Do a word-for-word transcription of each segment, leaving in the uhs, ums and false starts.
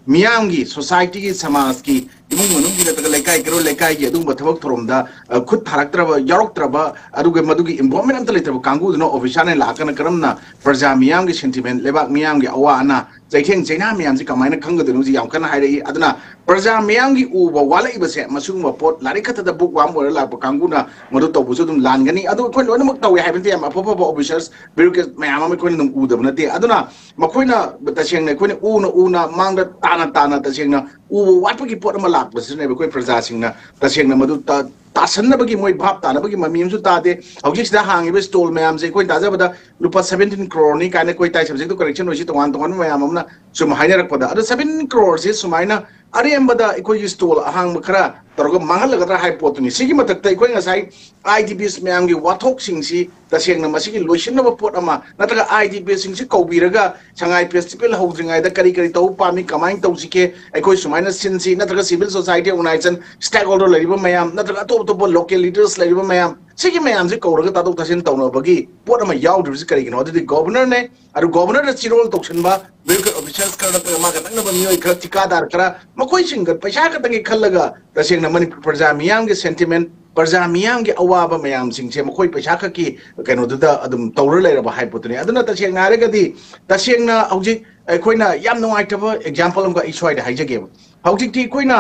ꯃꯤꯌꯥꯝꯒꯤ, ꯁꯣꯁꯥꯏꯇꯤꯒꯤ, ꯁꯃꯥꯖꯀꯤ, ꯏꯃꯨꯡ ꯃꯅꯨꯡꯒꯤ ꯅꯠꯇ꯭ꯔꯒ ꯂꯩꯀꯥꯏ ꯀꯩꯔꯣꯜ ꯂꯩꯀꯥꯏꯒꯤ ꯑꯗꯨꯒꯨꯝꯕ ꯊꯕꯛ ꯊꯧꯔꯝꯗ, ꯑ, ꯈꯨꯠ ꯊꯥꯔꯛꯇ꯭ꯔꯕ, ꯌꯥꯎꯔꯛꯇ꯭ꯔꯕ, ꯑꯗꯨꯒ ꯃꯗꯨꯒꯤ ꯏꯟꯚꯣꯜꯕꯃꯦꯟ ꯑꯝꯇ ꯂꯩꯇ꯭ꯔꯕ ꯀꯥꯡꯕꯨꯗꯨꯅ ꯑꯣꯐꯤꯁꯥꯔꯅ ꯂꯥꯛꯑꯀꯥꯟꯗ ꯀꯔꯝꯅ ꯄ꯭ꯔꯖꯥ ꯃꯤꯌꯥꯝꯒꯤ ꯁꯦꯟꯇꯤꯃꯦꯟ, ꯂꯩꯕꯥꯛ ꯃꯤꯌꯥꯝꯒꯤ ꯑꯋꯥ ꯑꯅꯥ, ꯆꯩꯊꯦꯡ ꯆꯩꯅꯥ ꯃꯌꯥꯝꯁꯤ ꯀꯃꯥꯏꯅ ꯈꯪꯒꯗꯣꯏꯅꯣ ꯍꯧꯖꯤꯛ ꯌꯥꯝ ꯀꯟꯅ ꯍꯥꯏꯔꯛꯏ꯫ ꯑꯗꯨꯅ ꯄ꯭ꯔꯖꯥ ꯃꯤꯌꯥꯝꯒꯤ ꯎꯕ ꯋꯥꯠꯂꯛꯏꯕꯁꯦ, ꯃꯁꯤꯒꯨꯝꯕ ꯄꯣꯠ ꯂꯥꯏꯔꯤꯛ ꯈꯛꯇꯗ ꯕꯨꯛ ꯋꯥꯝ ꯑꯣꯏꯔ ꯂꯥꯛꯄ ꯀꯥꯡꯕꯨꯅ ꯃꯗꯨ ꯇꯧꯕꯁꯨ ꯑꯗꯨꯝ ꯂꯥꯟꯒꯅꯤ꯫ ꯑꯗꯨ ꯑꯩꯈꯣꯏ ꯂꯣꯏꯅꯃꯛ ꯇꯧꯋꯦ ꯍꯥꯏꯕ ꯅꯠꯇꯦ, ꯌꯥꯝ ꯑꯐ ꯑꯐꯕ ꯑꯣꯐꯤꯁꯥꯔꯁ, ꯕ꯭ꯌꯨꯔꯣꯀ꯭ꯔꯦꯠ ꯃꯌꯥꯝ ꯑꯃ ꯑꯩꯈꯣꯏꯅ ꯑꯗꯨꯝ ꯎꯗꯕ ꯅꯠꯇꯦ꯫ ꯑꯗꯨꯅ ꯃꯈꯣꯏꯅ ꯇꯁꯦꯡꯅ ꯑꯩꯈꯣꯏꯅ ꯎꯅ ꯎꯅ ꯃꯥꯡꯗ ꯇꯥꯅ ꯇꯥꯅ ꯇꯁꯦꯡꯅ ꯎꯕ ꯋꯥꯠꯄꯒꯤ ꯄꯣꯠ ꯑꯃ ꯂꯥꯛꯄꯁꯤꯅꯅꯦꯕ ꯑꯩꯈꯣꯏ ꯄ꯭ꯔꯖꯥꯁꯤꯡꯅ ꯇꯁꯦꯡꯅ ꯃꯗꯨ ꯇ-, ꯇꯥꯁꯟꯅꯕꯒꯤ ꯃꯣꯏ ꯚꯥꯞ ꯇꯥꯅꯕꯒꯤ ꯃꯃꯤ ꯑꯃꯁꯨ ꯇꯥꯗꯦ꯫ ꯍꯧꯖꯤꯛꯁꯤꯗ ꯍꯥꯡꯉꯤꯕ ꯁ꯭ꯇꯣꯜ ꯃꯌꯥꯝꯁꯦ ꯑꯩꯈꯣꯏꯅ ꯇꯥꯖꯕꯗ ꯂꯨꯄꯥ ꯁꯚꯦꯟꯇꯤꯟ ꯀ꯭ꯔꯣꯔꯅꯤ ꯀꯥꯏꯅ ꯑꯩꯈꯣꯏ ꯇꯥꯏ, ꯁꯕꯖꯦꯛꯇꯨ ꯀꯔꯦꯛꯁꯟ ꯑꯣꯏꯁꯤ, ꯇꯣꯉꯥꯟ ꯇꯣꯉꯥꯟꯕ ꯃꯌꯥꯝ ꯑꯃꯅ ꯁꯨꯝ ꯍꯥꯏꯅꯔꯛꯄꯗ꯫ ꯑꯗꯣ ꯁꯚꯦꯟꯇꯤꯟ ꯀ꯭ꯔꯣꯔꯁꯦ ꯁꯨꯃꯥꯏꯅ ꯑꯔꯦꯝꯕꯗ ꯑꯩꯈꯣꯏꯒꯤ ꯁ꯭ꯇꯣꯜ ꯑꯍꯥꯡꯕ ꯈꯔ ꯇꯧꯔꯒ ꯃꯥꯡꯍꯜꯂꯒꯗ꯭ꯔꯥ ꯍꯥꯏꯕ ꯄꯣꯠꯇꯨꯅꯤ꯫ ꯁꯤꯒꯤ ꯃꯊꯛꯇ ꯑꯩꯈꯣꯏ ꯉꯁꯥꯏ ꯑꯥꯏ ꯗꯤ ꯄꯤꯁ ꯃꯌꯥꯝꯒꯤ ꯋꯥꯊꯣꯛꯁꯤꯡꯁꯤ ꯇꯁꯦꯡꯅ ꯃꯁꯤꯒꯤ ꯂꯣꯏꯁꯤꯟꯅꯕ ꯄꯣꯠ ꯑꯃ ꯅꯠꯇ꯭ꯔꯒ ꯑꯥꯏ ꯗꯤ ꯄꯤꯁꯁꯤꯡꯁꯤ ꯀꯧꯕꯤꯔꯒ ꯁꯉꯥꯏ ꯐꯦꯁꯇꯤꯚꯦꯜ ꯍꯧꯗ꯭ꯔꯤꯉꯩꯗ ꯀꯔꯤ ꯀꯔꯤ ꯇꯧꯕ ꯄꯥꯝꯃꯤ, ꯀꯃꯥꯏꯅ ꯇꯧꯁꯤꯒꯦ, ꯑꯩꯈꯣꯏ ꯁꯨꯃꯥꯏꯅ ꯁꯤꯟꯁꯤ, ꯅꯠꯇ꯭ꯔꯒ ꯁꯤꯚꯤꯜ ꯁꯣꯁꯥꯏꯇꯤ ꯑꯣꯔꯒꯅꯥꯏꯖꯦꯁꯟ, ꯁ꯭ꯇꯦꯛ ꯍꯣꯜꯗꯔ ꯂꯩꯔꯤꯕ ꯃꯌꯥꯝ, ꯅꯠꯇ꯭ꯔꯒ ꯑꯇꯣꯞ ꯑꯇꯣꯞꯄ ꯂꯣꯀꯦꯜ ꯂꯤꯗꯔꯁ ꯂꯩꯔꯤꯕ ꯃꯌꯥꯝ, ꯁꯤꯒꯤ ꯃꯌꯥꯝꯁꯤ ꯀꯧꯔꯒ ꯇꯥꯊꯣꯛ ꯇꯥꯁꯤꯟ ꯇꯧꯅꯕꯒꯤ ꯄꯣꯠ ꯑꯃ ꯌꯥꯎꯗ꯭ꯔꯤꯕꯁꯤ ꯀꯔꯤꯒꯤꯅꯣ? ꯑꯗꯨꯗꯤ ꯒꯣꯚꯔꯅꯔꯅꯦ, ꯑꯗꯨ ꯒꯣꯚꯔꯅꯔꯗ ꯆꯤꯔꯣꯜ ꯇꯧꯁꯤꯟꯕ ꯕ꯭ꯌꯨꯔꯣꯀ꯭ꯔꯦꯠ ꯑꯣꯐꯤꯁꯥꯔꯁ ꯈꯔ ꯅꯠꯇ꯭ꯔꯒ ꯃꯥꯒ ꯅꯛꯅꯕ ꯃꯤꯑꯣꯏ ꯈꯔ, ꯊꯤꯀꯥꯗꯥꯔ ꯈꯔ, ꯃꯈꯣꯏꯁꯤꯡꯒ ꯄꯩꯁꯥ ꯈꯛꯇꯪꯒꯤ ꯈꯜꯂꯒ ꯇꯁꯦꯡꯅ ꯃꯅꯤꯄꯨꯔ ꯄ꯭ꯔꯖꯥ ꯃꯤꯌꯥꯝꯒꯤ ꯁꯦꯟꯇꯤꯃꯦꯟ, ꯄ꯭ꯔꯖꯥ ꯃꯤꯌꯥꯝꯒꯤ ꯑꯋꯥꯕ ꯃꯌꯥꯝꯁꯤꯡꯁꯦ ꯃꯈꯣꯏ ꯄꯩꯁꯥ ꯈꯛꯀꯤ ꯀꯩꯅꯣꯗꯨꯗ ꯑꯗꯨꯝ ꯇꯧꯔ ꯂꯩꯔꯕ ꯍꯥꯏꯕ ꯄꯣꯠꯇꯨꯅꯤ꯫ ꯑꯗꯨꯅ ꯇꯁꯦꯡꯅ ꯍꯥꯏꯔꯒꯗꯤ, ꯇꯁꯦꯡꯅ ꯍꯧꯖꯤꯛ ꯑꯩꯈꯣꯏꯅ ꯌꯥꯝ ꯅꯨꯡꯉꯥꯏꯇꯕ ꯑꯦꯛꯖꯥꯝꯄꯜ ꯑꯃꯒ ꯑꯩ ꯁ꯭ꯋꯥꯏꯗ ꯍꯥꯏꯖꯒꯦꯕ꯫ ꯍꯧꯖꯤꯛꯇꯤ ꯑꯩꯈꯣꯏꯅ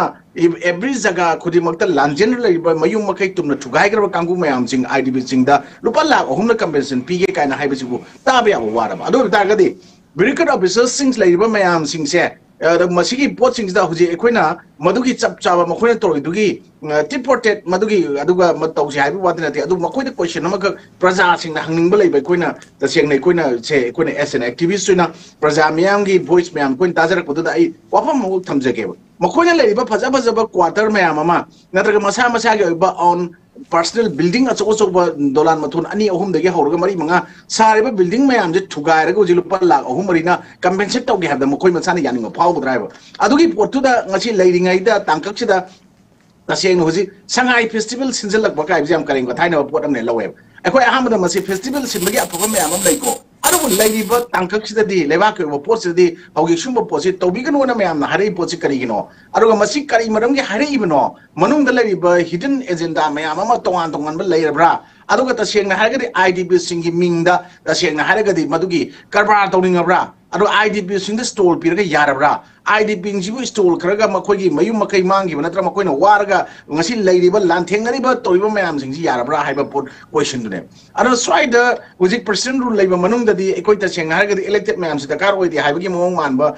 every ꯖꯒꯥ ꯈꯨꯗꯤꯡꯃꯛꯇ ꯂꯥꯟꯖꯦꯟꯗ ꯂꯩꯔꯤꯕ ꯃꯌꯨꯝ ꯃꯀꯩ ꯇꯨꯝꯅ ꯊꯨꯒꯥꯏꯈ꯭ꯔꯕ ꯀꯥꯡꯕꯨ ꯃꯌꯥꯝꯁꯤꯡ, ꯑꯥꯏ ꯗꯤ ꯄꯤꯁꯤꯡꯗ ꯂꯨꯄꯥ ꯂꯥꯈ ꯑꯍꯨꯝꯅ ꯀꯝꯄꯦꯟꯁꯦꯁꯟ ꯄꯤꯒꯦ ꯀꯥꯏꯅ ꯍꯥꯏꯕꯁꯤꯕꯨ ꯇꯥꯕ ꯌꯥꯕ ꯋꯥꯔꯕ? ꯑꯗꯨ ꯑꯣꯏꯕ ꯇꯥꯔꯒꯗꯤ ꯕ꯭ꯌꯨꯔꯣꯀ꯭ꯔꯦꯠ ꯑꯣꯐꯤꯁꯔꯁꯤꯡ ꯂꯩꯔꯤꯕ ꯃꯌꯥꯝꯁꯤꯡꯁꯦ, ꯑ, ꯃꯁꯤꯒꯤ ꯄꯣꯠꯁꯤꯡꯁꯤꯗ ꯍꯧꯖꯤꯛ ꯑꯩꯈꯣꯏꯅ ꯃꯗꯨꯒꯤ ꯆꯞ ꯆꯥꯕ ꯃꯈꯣꯏꯅ ꯇꯧꯔꯤꯗꯨꯒꯤ, ꯑ, ꯇꯤꯠ ꯐꯣꯔ ꯇꯦꯠ ꯃꯗꯨꯒꯤ ꯑꯗꯨꯒ ꯃ-, ꯇꯧꯁꯦ ꯍꯥꯏꯕ ꯋꯥꯗꯤ ꯅꯠꯇꯦ꯫ ꯑꯗꯨ ꯃꯈꯣꯏꯗ ꯀꯣꯏꯁꯟ ꯑꯃꯈꯛ ꯄ꯭ꯔꯖꯥꯁꯤꯡꯅ ꯍꯪꯅꯤꯡꯕ ꯂꯩꯕ, ꯑꯩꯈꯣꯏꯅ ꯇꯁꯦꯡꯅ ꯑꯩꯈꯣꯏꯅ ꯁꯦ, ꯑꯩꯈꯣꯏꯅ as an activist ꯑꯣꯏꯅ ꯄ꯭ꯔꯖꯥ ꯃꯤꯌꯥꯝꯒꯤ ꯚꯣꯏꯁ ꯃꯌꯥꯝ ꯑꯩꯈꯣꯏꯅ ꯇꯥꯖꯔꯛꯄꯗꯨꯗ ꯑꯩ ꯋꯥꯐꯝ ꯑꯃꯈꯛ ꯊꯝꯖꯒꯦꯕ꯫ ꯃꯈꯣꯏꯅ ꯂꯩꯔꯤꯕ ꯐꯖ ꯐꯖꯕ ꯀ꯭ꯋꯥꯇꯔ ꯃꯌꯥꯝ ꯑꯃ ꯅꯠꯇ꯭ꯔꯒ ꯃꯁꯥ ꯃꯁꯥꯒꯤ ꯑꯣꯏꯕ ꯑꯣꯟ ꯄꯔꯁꯅꯦꯜ ꯕꯤꯜꯗꯤꯡ ꯑꯆꯧ ꯑꯆꯧꯕ ꯗꯣꯂꯥꯟ ꯃꯊꯣꯟ ꯑꯅꯤ ꯑꯍꯨꯝꯗꯒꯤ ꯍꯧꯔꯒ ꯃꯔꯤ ꯃꯉꯥ ꯁꯥꯔꯤꯕ ꯕꯤꯜꯗꯤꯡ ꯃꯌꯥꯝꯁꯦ ꯊꯨꯒꯥꯏꯔꯒ ꯍꯧꯖꯤꯛ ꯂꯨꯄꯥ ꯂꯥꯈ ꯑꯍꯨꯝ ꯃꯔꯤꯅ ꯀꯝꯄꯦꯟꯁꯦꯠ ꯇꯧꯒꯦ ꯍꯥꯏꯕꯗ ꯃꯈꯣꯏ ꯃꯁꯥꯅ ꯌꯥꯅꯤꯡꯕ ꯐꯥꯎꯒꯗ꯭ꯔꯥ ꯍꯥꯏꯕ꯫ ꯑꯗꯨꯒꯤ ꯄꯣꯠꯇꯨꯗ ꯉꯁꯤ ꯂꯩꯔꯤꯉꯩꯗ ꯇꯥꯡꯀꯛꯁꯤꯗ ꯇꯁꯦꯡꯅ ꯍꯧꯖꯤꯛ ꯁꯉꯥꯏ ꯐꯦꯁꯇꯤꯚꯦꯜ ꯁꯤꯟꯖꯜꯂꯛꯄ ꯀꯥꯏꯕꯁꯦ ꯌꯥꯝ ꯀꯔꯦꯝ ꯀꯊꯥꯏꯅꯕ ꯄꯣꯠ ꯑꯃꯅꯦ ꯂꯧꯋꯦꯕ꯫ ꯑꯩꯈꯣꯏ ꯑꯍꯥꯟꯕꯗ ꯃꯁꯤ ꯐꯦꯁꯇꯤꯚꯦꯜ ꯁꯤꯟꯕꯒꯤ ꯑꯐꯕ ꯃꯌꯥꯝ ꯑꯃ ꯂꯩꯀꯣ, ꯑꯗꯨꯕꯨ ꯂꯩꯔꯤꯕ ꯇꯥꯡꯀꯛꯁꯤꯗꯗꯤ, ꯂꯩꯕꯥꯛꯀꯤ ꯑꯣꯏꯕ ꯄꯣꯠꯁꯤꯗꯗꯤ ꯍꯧꯖꯤꯛ ꯁꯨꯝꯕ ꯄꯣꯠꯁꯤ ꯇꯧꯕꯤꯒꯅꯨꯅ ꯃꯌꯥꯝꯅ ꯍꯥꯏꯔꯛꯏ ꯄꯣꯠꯁꯤ ꯀꯔꯤꯒꯤꯅꯣ? ꯑꯗꯨꯒ ꯃꯁꯤ ꯀꯔꯤ ꯃꯔꯝꯒꯤ ꯍꯥꯏꯔꯛꯏꯕꯅꯣ? ꯃꯅꯨꯡꯗ ꯂꯩꯔꯤꯕ hidden agenda ꯃꯌꯥꯝ ꯑꯃ ꯇꯣꯉꯥꯟ ꯇꯣꯉꯥꯟꯕ ꯂꯩꯔꯕ꯭ꯔꯥ? ꯑꯗꯨꯒ ꯇꯁꯦꯡꯅ ꯍꯥꯏꯔꯒꯗꯤ IDPꯁꯤꯡꯒꯤ ꯃꯤꯡꯗ ꯇꯁꯦꯡꯅ ꯍꯥꯏꯔꯒꯗꯤ ꯃꯗꯨꯒꯤ ꯀꯔꯕꯥꯔ ꯇꯧꯅꯤꯡꯉꯕ꯭ꯔꯥ? ꯑꯗꯣ IDPꯁꯤꯡꯗ stall ꯄꯤꯔꯒ ꯌꯥꯔꯕ꯭ꯔꯥ? IDPꯁꯤꯕꯨ stall ꯈꯔꯒ ꯃꯈꯣꯏꯒꯤ ꯃꯌꯨꯝ ꯃꯀꯩ ꯃꯥꯡꯈꯤꯕ ꯅꯠꯇ꯭ꯔꯒ ꯃꯈꯣꯏꯅ ꯋꯥꯔꯒ ꯉꯁꯤ ꯂꯩꯔꯤꯕ, ꯂꯥꯟꯊꯦꯡꯅꯔꯤꯕ, ꯇꯧꯔꯤꯕ ꯃꯌꯥꯝꯁꯤꯡꯁꯤ ꯌꯥꯔꯕ꯭ꯔꯥ ꯍꯥꯏꯕ ꯄꯣꯠ, questionꯗꯨꯅꯦ꯫ ꯑꯗꯣ ꯁ꯭ꯋꯥꯏꯗ ꯍꯧꯖꯤꯛ President Rule ꯂꯩꯕ ꯃꯅꯨꯡꯗꯗꯤ ꯑꯩꯈꯣꯏ ꯇꯁꯦꯡꯅ ꯍꯥꯏꯔꯒꯗꯤ elected ꯃꯌꯥꯝꯁꯤ ꯗꯔꯀꯥꯔ ꯑꯣꯏꯗꯦ ꯍꯥꯏꯕꯒꯤ ꯃꯑꯣꯡ ꯃꯥꯟꯕ